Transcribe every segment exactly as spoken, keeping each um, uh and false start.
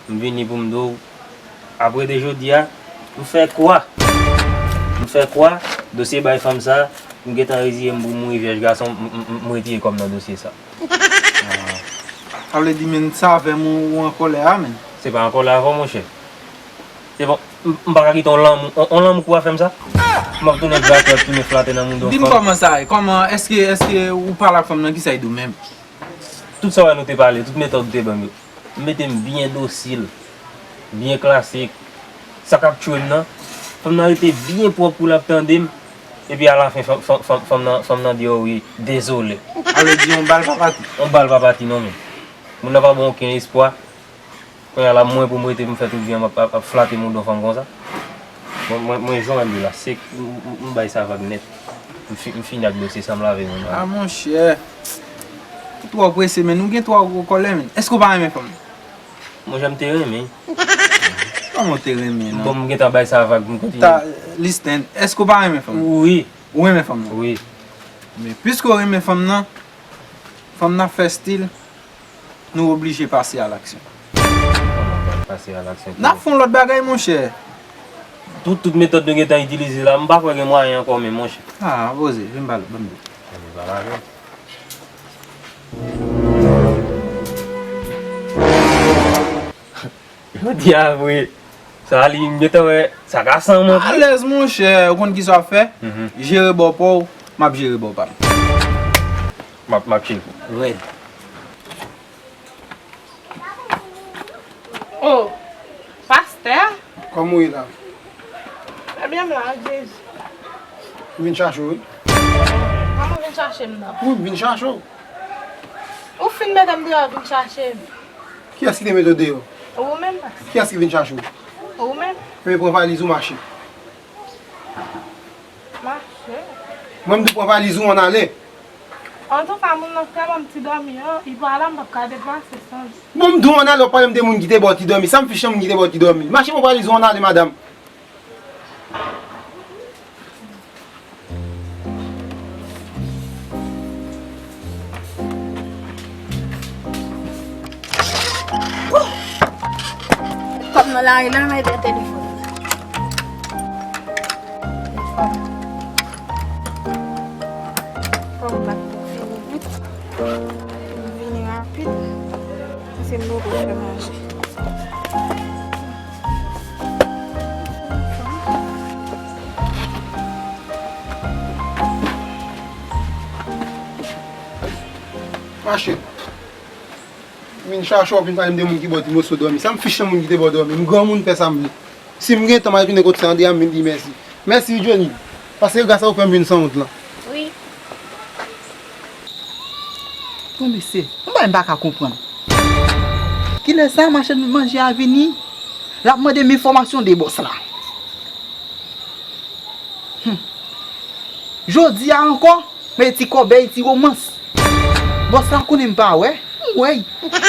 M vini pou m di w, apre de jodi a, m fè kwa. M fè kwa, dosye bay fanm sa, m gentan reziye m pou m mouri vyèj gason, m, m, m, m retire kò m nan dosye sa. Sa vle di, men, sa avè m ou, ou an kòlè a, men. Se pa an kòlè avè w, monchè. Se bon, m, m pa ka kite yon lanmou, yon, yon lanmou kou a fè m sa. M ap tounen gratè, ap tounen flatè nan mouda yon fanm. Di m kòman sa ye, kòman, èske, èske ou pale ak fanm nan, kisa l di w menm? Tout sa w wè nou te pale, tout metòd ou te ban m yo. M mete m byen dosil, byen klasik. Sa k ap tchwe m nan, fanm nan rete byen pwòp pou l ap tande m. Epi alafen, fanm, fanm, fanm, fanm nan, fanm nan di, o wi, dezole. Sa vle di yon bal pa pati. Yon bal pa pati non, men. Moun nan pa ban okenn espwa. Kounye a la, mwen pou m rete pou m fè tout vi an m ap, ap, ap flate mouda yon fanm konsa. Mwen, mwen, mwen jan w wè m ye la, sek, m, m, m bay sa vag nèt. M fi, m fini ak dosye sa, m lave men m. A monchè. Ou twò prese, men. Ou gen twò gwo kòlè, men. Èske w pa renmen fanm nan? Monchè, m te renmen. Kòman w te renmen, non? Bon, m gentan bay sa vag, m kontinye. Ta, listen, èske w pa renmen fanm nan? Wi. Ou renmen fanm nan? Wi. Men, piske w renmen fanm nan, fanm nan ap fè stil, nou oblije pase a laksyon. Kòman pral pase a laksyon? N ap fè yon lòt bagay, monchè. Tout, tout metòd nou gentan itilize la, m pa kwè gen mwayen ankò menm, monchè. A, poze, vin pale, ban m di w. Ann pale avè m. Jodi a vre, sa li, m gentan wè, sa ka san m anpil. Alèz monchè, ou konn kisa w ap fè? Jere bò pa w, m ap jere bò pa m. M ap, m ap chill. Rèd. Oh, pastè? Kòman w ye la? Ebyen m la, ak Jezi. M vin chache w, wi. Kòman w vin chache m nan? Wi, m vin chache w. Ou fin mete m deyò, vin chache m. Kiyès ki te mete w deyò? Ou menm, pastè. Kiyès ki vin chache w? Ou menm. Ebyen, pran valiz ou, mache. Mache. Mwen, m di w pran valiz ou, ann ale. Antouka, moun nan tèlman m ti dòmi an, li pa la, m p ap ka deplase san li. Bon, m di w ann ale, w ap pale m de moun ki te ba w ti dòmi. Sa m fiche moun ki te ba w ti dòmi. Mache pran valiz ou, ann ale, madanm. Kòm nan lari la, mete telefòn. Telefòn. Fò m bat pou fini vit. M vini rapid. Paske m poko fè manje. Mache. M vin chache w, w ap vin pale m de moun ki ba w ti moso dòmi. Sa m fiche moun ki te ba w dòmi. M granmoun, fè sa m vle. Si m gen tan, m al tounen kot Sandra, m vin di mèsi. Mèsi wi, Johnny. Paske gras a ou fè m vin sanwont lan. Wi. Bon, mesye, yon bagay m pa ka konprann. Kilè sa machann manje a vini, l ap mande m enfòmasyon de bòs la. Hum. Jodi a ankò, men ti kòbèy, ti womans. Bòs la konnen m pa wè, m wè y.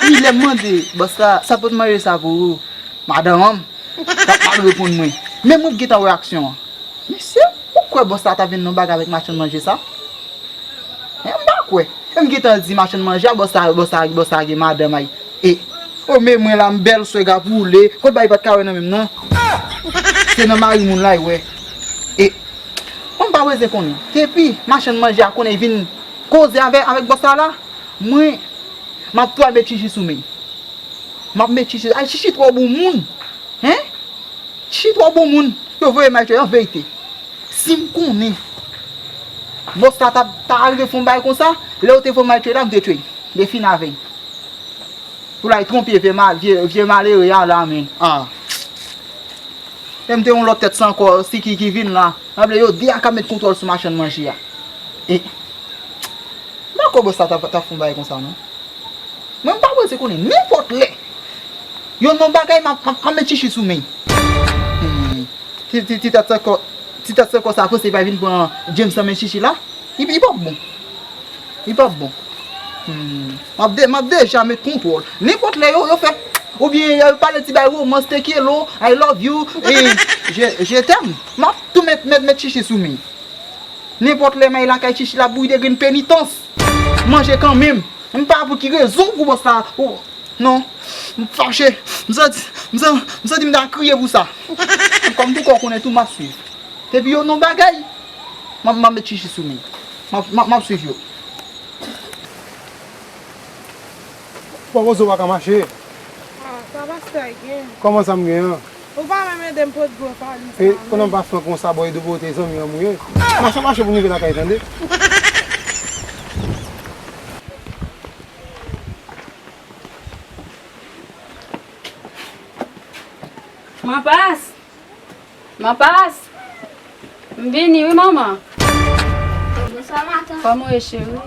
Wi, lè m mande bòs la, sa pot manje sa pou ou? Madanm an, l ap mal reponn mwen. Men mwen k gentan wè aksyon an. Mesye, ou kwè bòs la ta vin nan bagay avèk machann manje sa? Men m pa kwè. E m gentan di machann manje a, bòs la, bòs la, bòs la gen madanm ay. E, o men mwen la, m bèl, swag ap woule, kot bagay pa t ka wè nan men m nan. Se nan mari moun la y wè. E, mwen m pa bezwen konnen. Depi machann manje a konnen vin koze avè, avèk bòs la la, mwen, m ap twal met chichi sou men. M ap met chichi, ay chichi twò bon moun. Hen? Chichi twò bon moun. Yo voye m al tchwey an verite. Si m konnen bòs la ta, ta rive fè yon bagay konsa, lè yo te voye m al tchwey la, m te tchwey. M te fin avè l. Pou l al twonpe vye, ma, vye, vye malere a la, men. Ah. E m te yon lòt tèt sa ankò, si ki, ki vin la. Sa vle yo de a k ap met kontwòl sou machann manje a. E, m pa kwè bòs la t ap, t ap fè yon bagay konsa, non. Mwen m pa prese konnen nenpòt lè. Yo nan bagay m ap, m ap, m ap met chichi sou men. Hmm. Ti, ti, ti tèt sèkò, ti tèt sèkò sa panse pa vin pran James nan men chichi la. Li, li p ap bon. Li p ap bon. Hmm. M ap de, m ap deja met kontwòl. Nenpòt lè yo, yo fè, oubyen yo pale ti bay womans, te quiero, I love you, e je, je t'aime. M ap tou met, met, met chichi sou men. Nenpòt lè m al lakay chichi l ap bouyi de grenn penitans. Manje kanmenm. M pa pou ki rezon pou bòs la, pou, Non, m fache. M santi, m santi, m santi m ta kriye pou sa. Kòm tou kò konnen tou, m ap swiv. Epi yo non bagay, m ap, m ap met chichi sou li. M ap, m ap, m ap swiv yo. Pòpoze w pa ka mache. Ah, sa pastè gen. Kòman sa m gen an? Ou pa menm ede m pote gwo valiz la, konnen m pa frank konsa, bòy de bote zanmi an mwen. Mache, mache pou n rive lakay, tande? Manpas! Manpas! M vini wi, manman. Bonswa, matant. Kòman w ye, cheri?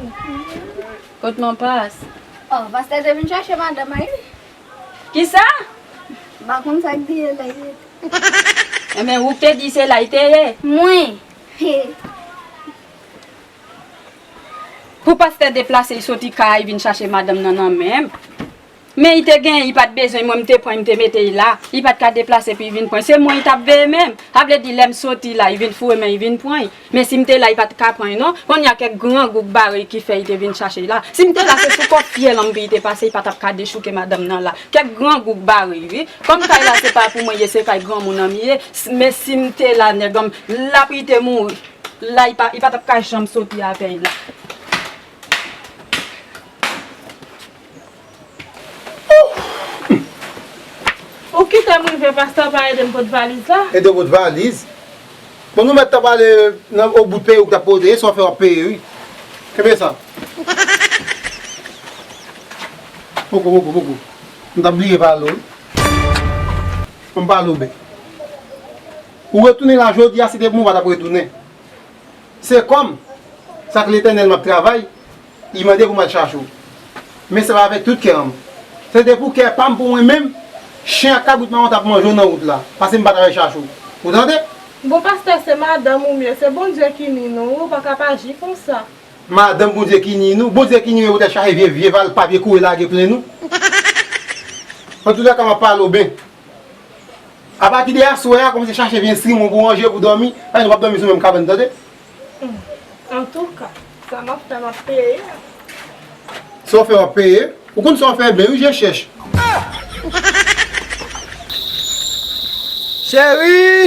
Kot Manpas? Oh, pastè te vin chache madanm, wi. Kisa? M pa konn sa k di l la, wi. Enben, ou k te di se la l te ye? Mwen. Pou pastè deplase, l soti kay, l vin chache madanm nan nan men m. Men l te genyen, l pa t bezwen mwen, m te pran l, m te mete l la. L pa t ka deplase pou l vin pran l. Se mwen l t ap veye menm. Sa vle di, lè m soti la, l vin foure men l vin pran l. Men si m te la, l pa t ka pran l non. Kounye a, kèk grangou k bare l ki fè l te vin chache l la. Si m te la, se sou kò fyèl an m pou l te pase, l pa t ap ka dechouke madanm nan la. Kèk grangou k bare l, wi. Kòm kay la, se pa pou mwen l ye, se kay granmoun an m ye. S-, men si m te la, nèg an m, l ap rete mouri. La, l pa, l pa t ap ka janm soti avè l la. Ou kite m rive, pastè pa ede m pot valiz la? Ede w pot valiz? Bon, nou mèt t ap ale nan o bout peyi ou k t ap pote, sa w fè w ap peye, wi. Kenbe sa. Poko, poko, poko. M t ap bliye pale w, wi. Fò m pale w byen. Ou retounen la jodi a, si te pou mwen, ou pa t ap retounen. Se kòm sa k Letènèl m ap travay, li mande pou m al chache w. Men se pa avèk tout kè an m. Se te pou kè pa m pou mwen menm, chen ak kabrit mawon t ap manje w nan wout la, pase m pa t al chache w. Ou tande? Bon, pastè, se madanm ou m ye, se Bondye ki ni nou, ou pa ka pa aji konsa. Madanm Bondye ki ni nou, Bondye ki ni nou, ou te chache vye, vye val papye kouri lage plen nou. Antoulèka, m ap pale w byen. Apati de aswè a, kòmanse chache vye enstriman pou ranje, pou dòmi. Paske nou p ap dòmi sou menm kabann, tande? Hmm. Antouka, sa m ap fè, m ap peye. Sa w fè, w ap peye. Ou konn sa w fè byen, wi, je chèch. Cheri!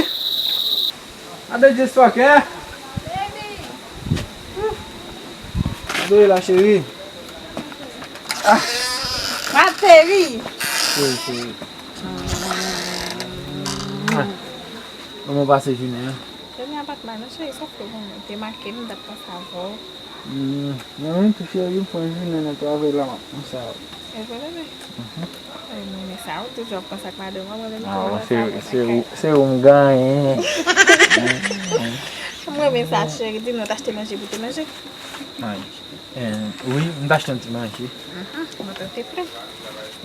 Gade je swakè. Gade la, cheri. Ah. Materi. Cheri, cheri. Ah. Kòman w pase jounen an? Jounen an pa t mal non, cheri, sòf ke bon, te make m, m t ap panse avè w. Hmm, mwen menm tou, cheri, m pran jounen nan travay la, m ap panse avè w. E vre, bebe? Mhm. Ay, mwen renmen sa, ou toujou ap panse ak madanm ou, mwen menm tou, mwen renmen sa, se, se ou, se ou m genyen. M renmen sa, cheri, di m non, w t achte manje pou te manje? Ay. Eh, wi, m t achte yon ti manje. Mhm, vant ou te plen?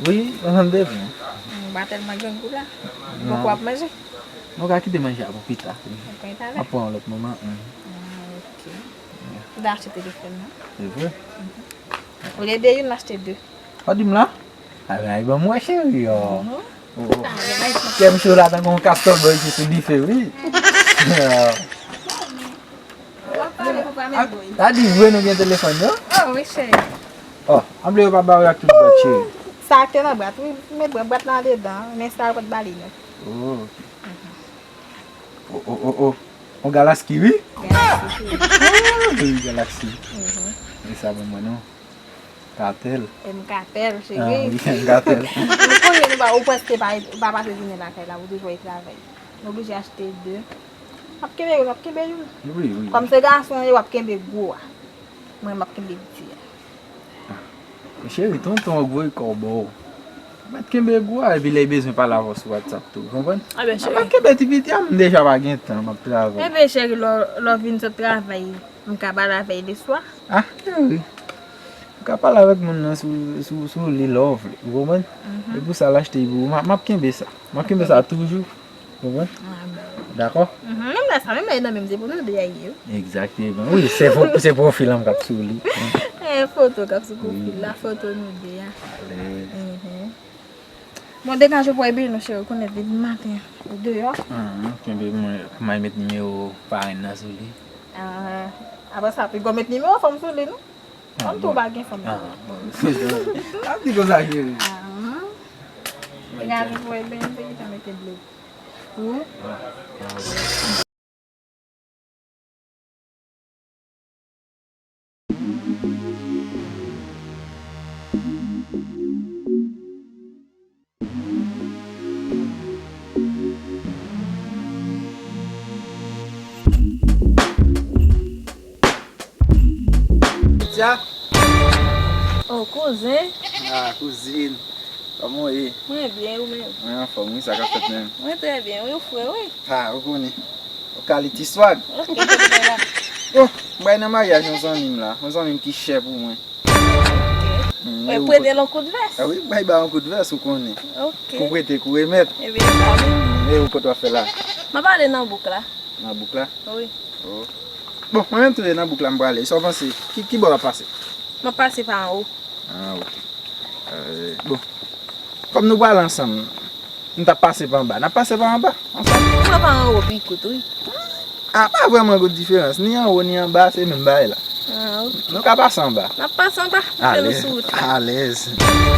Wi, vant m te plen. M pa tèlman grangou la. Non. Poko w ap manje? Non, w ka kite manje a pou pita. Pou talè? M ap pran yon lòt moman. Mm. Ah, ok. Ou ta achte telefòn nan? Se vre? Mhm. Olye de youn, m achte de. Ou di m la? A, bay ban m wè, cheri, oh. Mhm. Oh, oh. Kè m cho la tankou yon kastòl bò isi sou dife, wi. Oh. W ap pale pou pa mèt boy. A di vre nou gen telefòn yo? Oh, wi, cheri. Oh, anble yo pa ba w ak tout bwat, cheri. Sa ak te nan bwat, wi. Men bwat, bwat la andedan, men sa yo pa t ba li, non. Oh, ok. Oh, oh, oh, oh. On Galaxy, wi? Galaxy, cheri. Ah, wi, Galaxy. Mhm. E sa ban mwen, non. Katèl. M Katèl, cheri. Ah, wi, M Katèl. Ou konnen nou pa, ou prèske pa, ou pa pase jounen lakay la, ou toujou al travay. Nou oblije achte de. W ap kenbe youn, w ap kenbe youn. Wi, wi. Kòm se gason an ye, w ap kenbe gwo a. Mwen, m ap kenbe piti a. Ah. Men cheri, tonton an voye kòb ba w. Mèt kenbe gwo a, epi lè l bezwen pale avè w sou WhatsApp tou, ou konprann? A ben, cheri. Mèt kenbe ti piti a, m deja pa gen tan, m ap travay. Enben, cheri, lè w, lè w vin sot travay, m ka pale avè l leswa? Ah, cheri. Ou ka pale avèk moun nan sou, sou, sou li lè w vle, ou konprann? Mhm. E pou sa l achte pou ou, m a, m ap kenbe sa. M ap kenbe sa toujou, ou konprann? Ah, bon. Dakò? Mhm. Menm lè sa, menm lè nan menm, se pou nou de a ye, wi. Egzakteman. Wi, se pou, se pwofil an m k ap sou li. Eh, foto k ap sou pwofil la, foto nou de a. Alèz. Mhm. Bon, degaje w pou w al benyen non, cheri, ou konnen depi maten, ou deyò. Ah, kenbe mwen, m al met nimewo parenn nan sou li. Ah, apre sa, piga w met nimewo fanm sou li, non? Ah, fanm tou bon. Pa gen fanm. Ah, bon. Ap di konsa, cheri. Ah, Gade pou e ben, m te gentan mete dlo. Wi. Tia. Oh, kouzen. Ah, kouzin. Kòman w ye? Mwen byen, ou menm? Mwen anfòm, wi, sa k ap fèt menm? Mwen trè byen, wi, ou fre, wi. Ah, ou konnen. Ou kalite swag. Ok, kote w la? Bon, m pral nan maryaj yon zanmi m la. Yon zanmi m ki chè pou mwen. Ok. Mm, ou prete l yon kout vès? Ah wi, bay ba yon kout vès, ou konnen. Ok. Kou prete, kou remèt. Ebyen, sa menm. E ou kote w ap fè la? M ap ale nan bouk la. Nan bouk la? Wi. Oh. Bon, mwen menm tou nan bouk la m prale. Sa w panse? Ki, ki bò w ap pase? M ap pase pa anwo. Ah, ok. Euh, bon. Kòm nou prale ansanm, nou t ap pase pa anba. N ap pase pa anba, ansanm. Mwen pa anwo pi kout, wi. Ah, pa vrèman gwo diferans. Ni anwo, ni anba, se menm bagay la. Ah, ok. Nou ka pase anba. N ap pase anba, nou fè nou sou wout la. Alèz.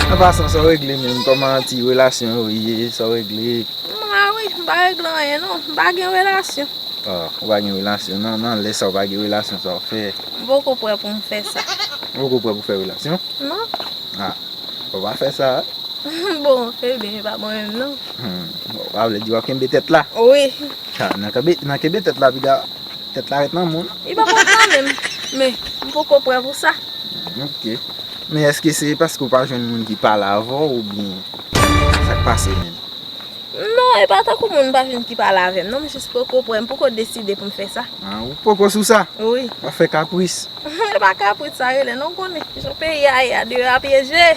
An pasan, sa w regle menm? Kòman ti relasyon yo ye? Sa w regle? Mwen, wi, m pa regle anyen, non. M pa gen relasyon. Ah, ou pa gen relasyon? Nan, nan lè sa, ou pa gen relasyon, sa w fè? M poko prè pou m fè sa. Ou poko prè pou fè relasyon? Non. Ah, ou pa fè sa. Bon, ebyen, e pa mwen menm, non. Hmm, bon, sa vle di w ap kenbe tèt la? Wi. Ah, nan kenbe, nan kenbe tèt la, piga tèt la ret nan men w, non? Li pa pòt nan men m, men m poko prè pou sa. Ok. Men èske se paske w pa jwenn moun ki pale avè w oubyen sa k pase menm? Non, e pa tankou moun pa jwenn ki pale avè m, non, m jis poko prè, m poko deside pou m fè sa. Ah, ou poko sou sa? Wi. W ap fè kapris? E pa kapris sa rele, non, w konnen. Jan peyi a ye a, deyò a pyeje.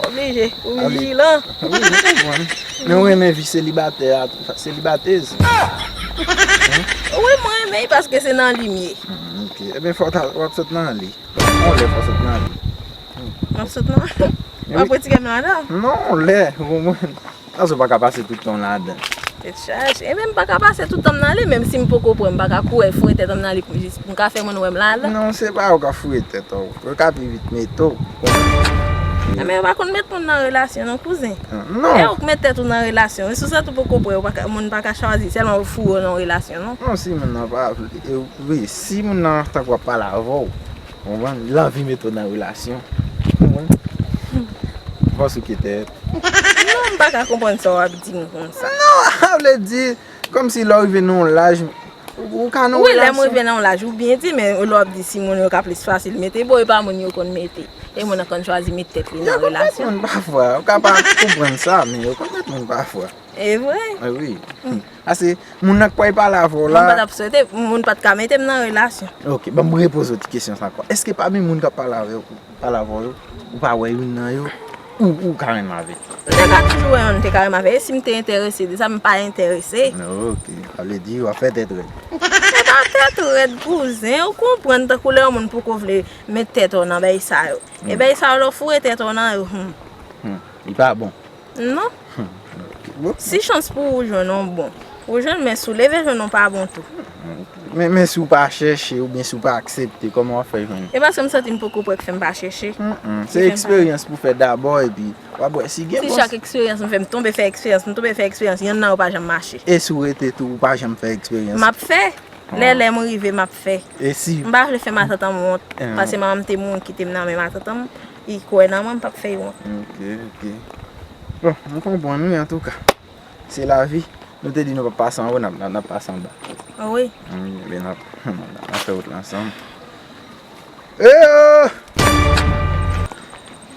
Oblije, ou vijilan. Wi, mwen konprann. Men ou renmen vi selibatè a, selibatèz? Wi, mwen renmen l paske se nan li m ye. Hmm, ok. Ebyen, fò w ta, w ap sot nan li. On lè fò w sot nan li. M ap sot nan? W ap retire m ladan? Non, on lè, ou konprann? Paske w pa ka pase tout tan w ladan. Tèt chaje. Ebyen, m pa ka pase tout tan m nan li, menm si m poko prè, m pa ka kouri foure tèt m nan li pou m jis, pou m ka fè moun wè m ladan. Non, se pa ou k ap foure tèt ou. Yo ka pi vit mete w. Konprann? Ebyen, yo pa konn met moun nan relasyon, non, kouzen. Non. E ou k met tèt ou nan relasyon. E sou sa tou poko prè, ou pa ka, moun pa ka chwazi, sèlman ou foure w nan relasyon, non. Non, si moun nan pa vle, e, wi, si moun nan tankou ap pale avè w, konprann? Li anvi mete w nan relasyon. Konprann? Fò sou ke tèt. Non, m pa ka konprann sa w ap di m konsa. Non, sa vle di, kòmsi lè w rive nan yon laj, ou, ou ka nan yon relasyon. Wi, lè m rive nan yon laj, ou byen di, men lè w ap di si moun yo ka plis fasil mete, bon, e pa moun yo konn mete. E moun nan konn chwazi met tèt li nan relasyon. Yo konn met moun pafwa, ou ka pa konprann sa, men yo konn met moun pafwa. E vre? E wi. Ase, moun nan k pral pale avè w la. Moun pa t ap swete, moun pa t ka mete m nan relasyon. Ok, ban m repoze w ti kesyon sa ankò. Èske pami moun k ap pale avè w, pale avè w yo, ou pa wè youn nan yo, ou, ou ka renmen avè l? M te ka toujou wè youn, m te ka renmen avè l. E si m te enterese de sa, m pa enterese. Ok, sa vle di w ap fè tèt rèd. Se pa tèt rèd, kouzen. Ou konprann tankou lè yon moun poko vle met tèt ou nan bagay sa yo. E bagay sa yo, lè w foure tèt ou nan yo, hmm. Hmm, li pa bon. Non. Hmm, ok. Bon. Si chans pou ou jwenn yon bon, ou jwenn, men si w leve jwenn yon pa bon tou. Men, men si w pa chèche oubyen si w pa aksepte, kòman w ap fè jwenn? E paske m santi m poko prè k fè m pa chèche. Mm, mm. Se eksperyans pou fè dabò, epi w ap wè si gen bon. Si chak eksperyans m fè, m tonbe fè eksperyans, m tonbe fè eksperyans, yonn nan yo pa janm mache. E si w rete tou, ou pa janm fè eksperyans? M ap fè. Lè, lè m rive, m ap fè. E si. M pa vle fè matant an m wont, paske manman m te mouri kite m nan men matant an m, li kwè nan mwen, m p ap fè l wont. Ok, ok. Bon, m konprann wi, antouka. Se lavi. Nou te di nou p ap pase anwo, n ap, n ap, n ap pase anba. Wi. Wi, ebyen n ap, n ap fè wout la ansanm. Eyo!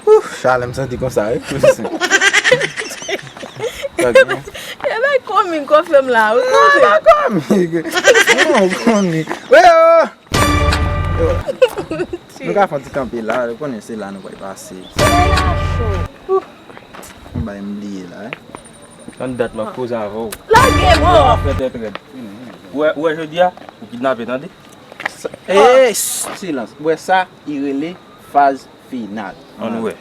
Ouf, chalè m santi konsa, wi. E bay komik w ap fè m la, wi. Non, e pa komik. Non, ou konnen. Wi, oh! Nou ka fè yon ti kanpe la, ou konnen se la nou pral pase. Solèy la cho. Ouf. Yon bagay m bliye la, wi. Tann dat m ap koze avè w. Lage m, oh! Ou ap fè tèt rèd. Ou wè, ou wè jodi a, ou kidnape, tande? Sa, eh, silans. Ou wè sa, li rele faz final. Ann wè.